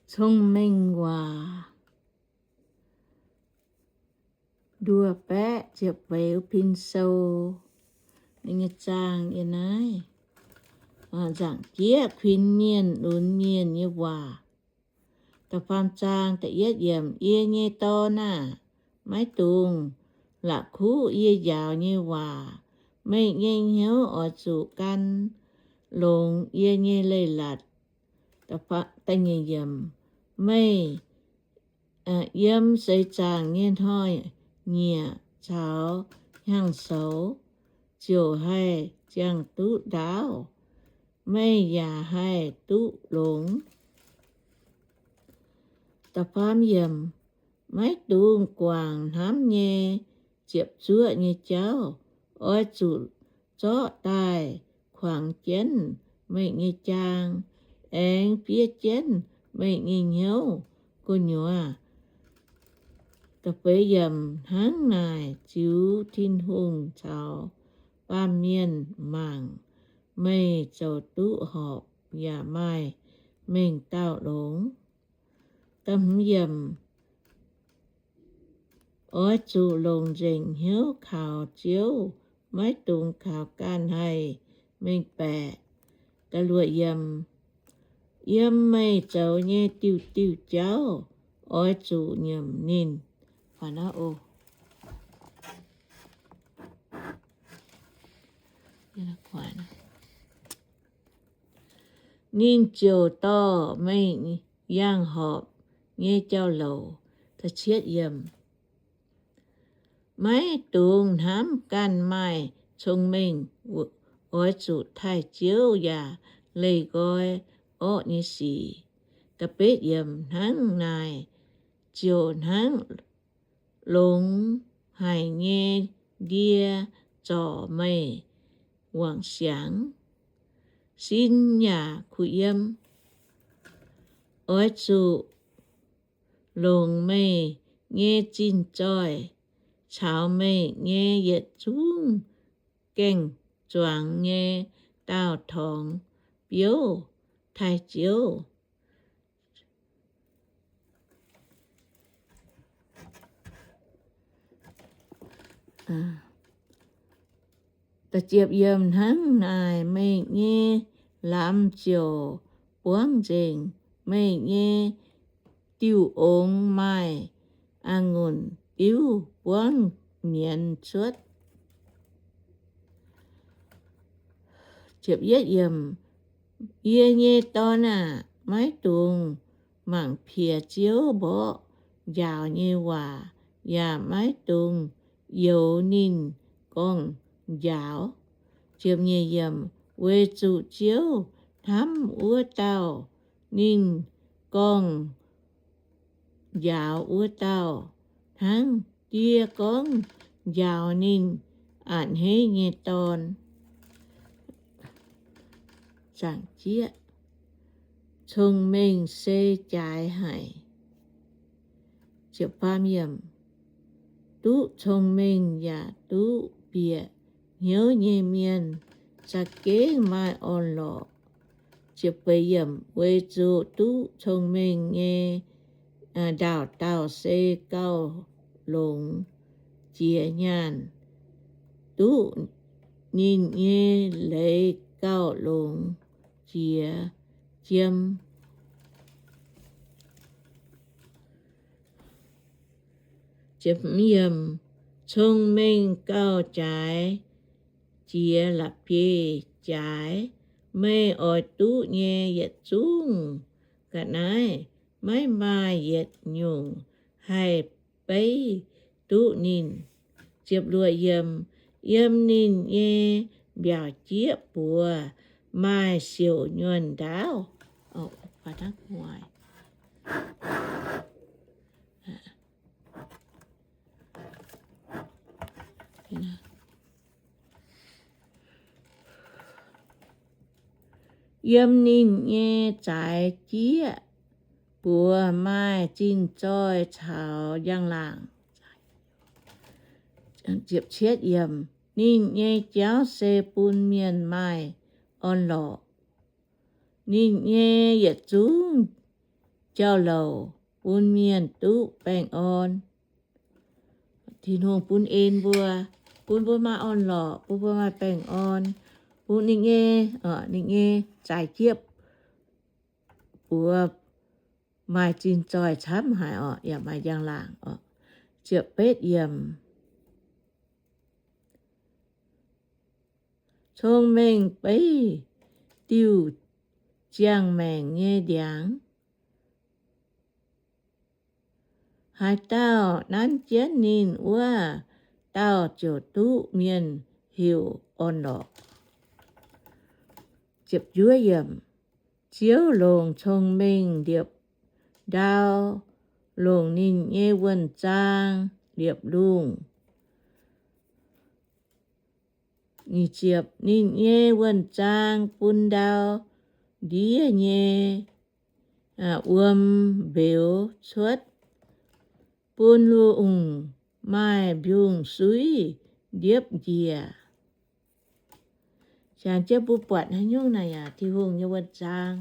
Cong-Mengh Waac, nduov baeqv ziepc feix pin sou. Ninh nyei zaang yiem naaiv. Nzaangc jieqv kuinx mienh lunx mienh nyei waac. Da'faam zaang da'yietv yiemc. Yie nyei dorn aah! Maiv dungx la'kuqv yie njaaux nyei waac. Meih nyei hnyouv oix zuqc gan longx yie nyei leiz-latc. Meih yiem seix zaangc nyei hnoi-nyieqc caux hnyangx-soux ziouc haih ziangh duqv ndaauv. Meih yaac haih duqv longx. Maiv dungx guangc hnamv nyei ziepc zuoqv nyei jauv. Oix zuqc zorqv daaih kuangx jienv meih nyei jaang, aengx fiev jienv meih nyei hnyouv gu'nyuoz. Hnangv naaic ziux Tin-Hungh caux baamh mienh mangc, meih zoux duqv horpc yaac maaih mengh dauh longx. Oix zuqc longc nzengc hnyouv kaux Ziouv, maiv dungx kaux ganh haih mengh baeqc. Yiem meih zoux nyei diuh diuh jauv oix zuqc nyiemc ninh. Ninh ziouc dorh meih yangh horpc nyei jauv-louc. Maiv dungx hnamv ganh maaih cong-mengh. Oix zuqc taaih Ziouv yaac leih nqoi orqv nyei sic. Hnangv naaic ziouc hnangv longx haic nyei ndie zorc meih wangc siangx, sin yaac kuh yiem. Oix zuqc longc meih nyei zinh zoih caux meih nyei yietc zungv gaeng-zuangx nyei daauh torngx biouv taaih Ziouv. Hnangv naaic meih nyei lamz ziouc buangv nzengc, meih nyei diuh ongx maaih a'ngunc diuv buangv mienz cuotv. Yie nyei dorn aah! Maiv dungx mangc piex Ziouv mborqv njaaux nyei waac, yaac maiv dungx youx ninh gorngv-njaaux. Weic zuqc Ziouv hnamv wuov dauh ninh gorngv-njaaux wuov dauh, hnangv die gorngv njaaux ninh a'hneiv nyei dorn. Cong-Mengh Se Jaaix Haic. Duqv cong-mengh yaac duqv bieqc hnyouv nyei mienh za'gengh maaih orn-lorqc, weic zuqc duqv cong-mengh nyei ndaauh dauh se gauh longx jiex nyaanh, duqv ninh nyei leiz gauh longx jiex jiem. Cong-mengh gauh jaaix jiex la'bieiv jaaix. Meih oix duqv nyei yietc zungv ga'naaiv, maiv maaih yietc nyungc haih beiv duqv ninh. Yiem ninh nyei mbiaauc jieqv buoz maaih siouc nyuonh ndaauv. Yiem ninh nyei zaaix jieqv buoz maaih zinh zoih caux njang-laangc. Ninh nyei jauv se bun mienh maaih orn-lorqc. Ninh nyei yietc zungv jauv-louc bun mienh duqv baengh orn. Tin-Hungh bun en mbuo, bun mbuo maaih orn-lorqc, bun mbuo maaih baengh orn, bun ninh nyei, ninh nyei zaaix jiepv buoz maaih zinh zoih camv haic orqc, yaac maaih njang-laangc orqc. Ziepc betv yiemc. Cong-mengh beiv diuh ziangh maengc nyei ndiangx. Haaix dauh nanv jienv ninh, wuov dauh ziouc duqv mienh heuc orn-lorqc. Ziouv longc cong-mengh liepc ndau, longc ninh nyei wuonh zaang liepc lungh. Ninh nyei wuonh zaang bun ndau ndiev nyei wuom mbeux cuotv, bun lungh maaih mbiungc-suiv ndiepv njiec. Janx jienv mbuo buatc haaix nyungc naaic yaac Tin-Hungh nyei wuonh zaang.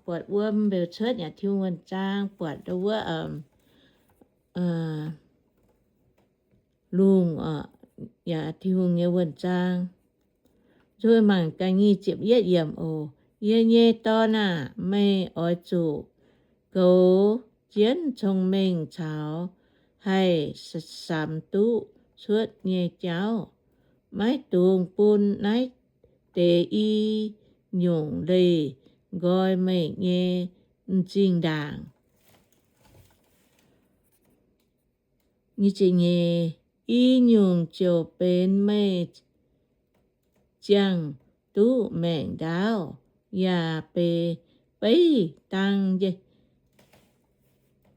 Buatc wuom mbeux cuotv yaac Tin-Hungh wuonh zaang, buatc wuov lungh yaac Tin-Hungh nyei wuonh zaang. Nzunc mangc gaax nyic ziepc yietv yiemc oc. Yie nyei dorn aah! Meih oix zuqc goux jienv cong-mengh caux haih samx duqv cuotv nyei jauv. Maiv dungx bun naaiv deix i nyungc leih nqoi meih nyei m'zing ndaangc. I nyungc ziouc benx meih ziangh duqv maengc ndaauv, yaac benx beiv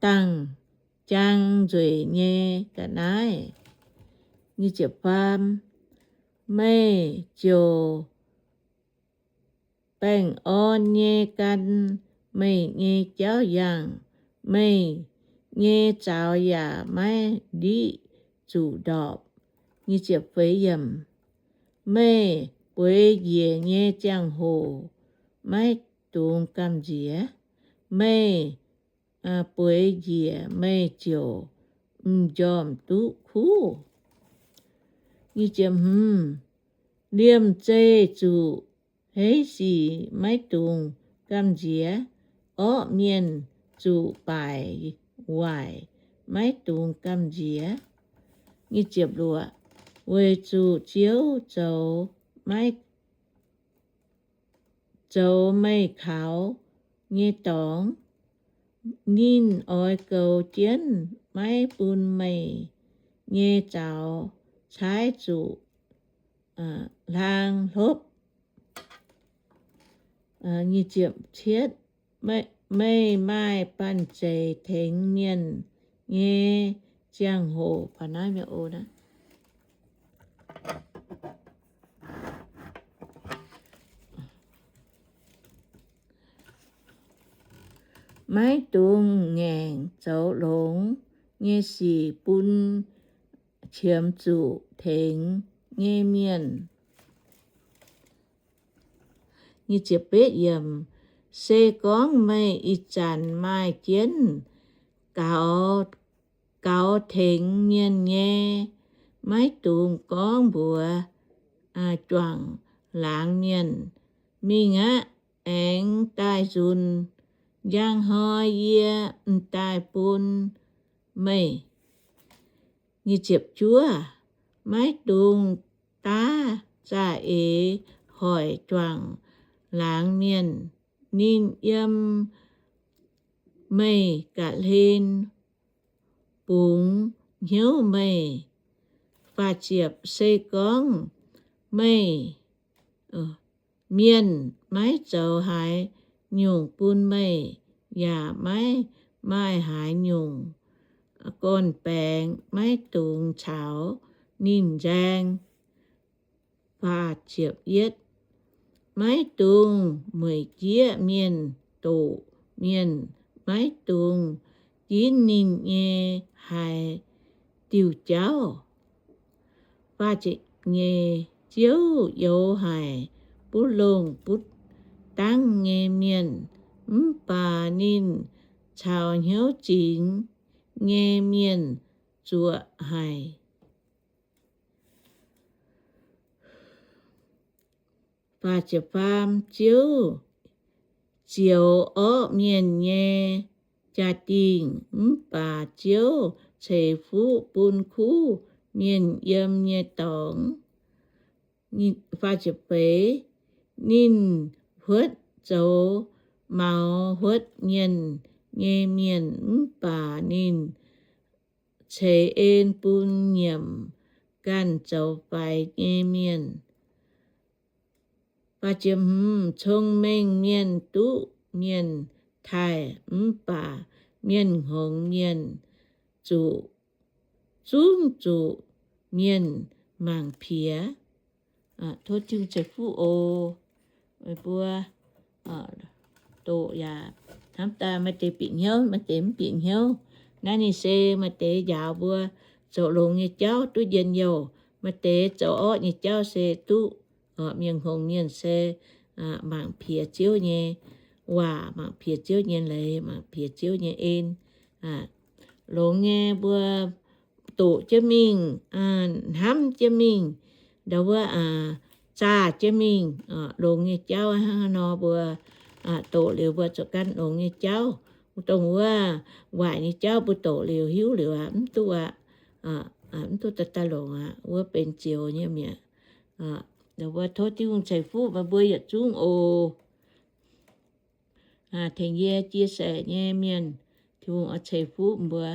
dangh jang nzueic nyei ga'naaiv. Meih ziouc baengh orn nyei gan meih nyei jauv yangh. Meih nyei zaux yaac maiv ndiqv zuqc ndorpc. Meih bueix njiec nyei ziangh hoc maiv dungx gamh nziex. Meih bueix njiec meih ziouc m'njormh duqv kuv. Liemh zeih zuqc heiv sic maiv dungx gamh nziex. Orqv mienh zuqc baaic waaic maiv dungx gamh nziex. Weic zuqc Ziouv zoux maiv zoux meih kaux nyei dorngx. Ninh oix goux jienv maiv bun meih nyei zaux caaiv zuqc hlang hlopv. Meih maaih banh zeic tengx mienh nyei ziangh hoc. Maiv dungx ngaengc zoux longx nyei sic bun qiemx zuqc tengx nyei mienh. Se gorngv meih ih zanc maaih jienv gaux tengx mienh nyei, maiv dungx gorngv mbuox juangc laangz mienh, Mingh aqv, aengx daaih nzunc. Njang hnoi yie m'daaih bun meih. Maiv dungx daav za'eix hoic juangc laangz mienh. Ninh yiem meih ga'hlen bungx hnyouv meih. Se gorngv meih mienh maiv zoux haaix nyungc bun meih, yaac maiv maaih haaix nyungc gorn-baengx, maiv dungx caux ninh nzaeng. Maiv dungx mueic jieqv mienh, doqc mienh. Maiv dungx ginv ninh nyei haaix diuh jauv. Ziouv youx haic butv longh butv dangv nyei mienh. mv baac ninh caux hnyouv zingx nyei mienh zuoqc haic. Ziouv zioux orqv mienh nyei jaa-dingh, mv baac Ziouv ceix fuqv bun kuv mienh yiem nyei dorngx. Ninh huotv zoux maux huotv mienh nyei mienh, mv baac ninh ceix en bun nyiemc ganh zoux faix nyei mienh. Cong-mengh mienh duqv mienh taaih, mv baac mienh hngongx mienh zuqc, zungv zuqc mienh mangc piex. Tov Tin-Hungh ceix fuqv oc. Meih mbuo doqc yaac hnamv daaih maaih deix bieqc hnyouv, maaih deix mv bieqc hnyouv. Naaiv ninh se maaih deix njaaux mbuo zoux longx nyei jauv duqv njien-youh, maaih deix zoux orqv nyei jauv se duqv mienh hngongx mienh se mangc piex Ziouv nyei waac, mangc piex Ziouv nyei leiz, mangc piex Ziouv nyei en. Longx nyei mbuo doqc jienv mingh, hnamv jienv mingh, ndau wuov zaah jienv mingh. Longx nyei jauv hnangv haaix nor mbuo doqc liuz mbuo zoux ganh longx nyei jauv. Dongh wuov waaic nyei jauv mbuo doqc liuz hiuv liuz aqv, mv duqv aqv, mv duqv daaih daaih longc aqv, wuov benx zioux nyei mi'aqv. Ndau wuov tov Tin-Hungh ceix fuqv meih mbuo yietc zungv oc. Tengx yie chia sẻ nyei mienh, Tin-Hungh oix ceix fuqv mbuo.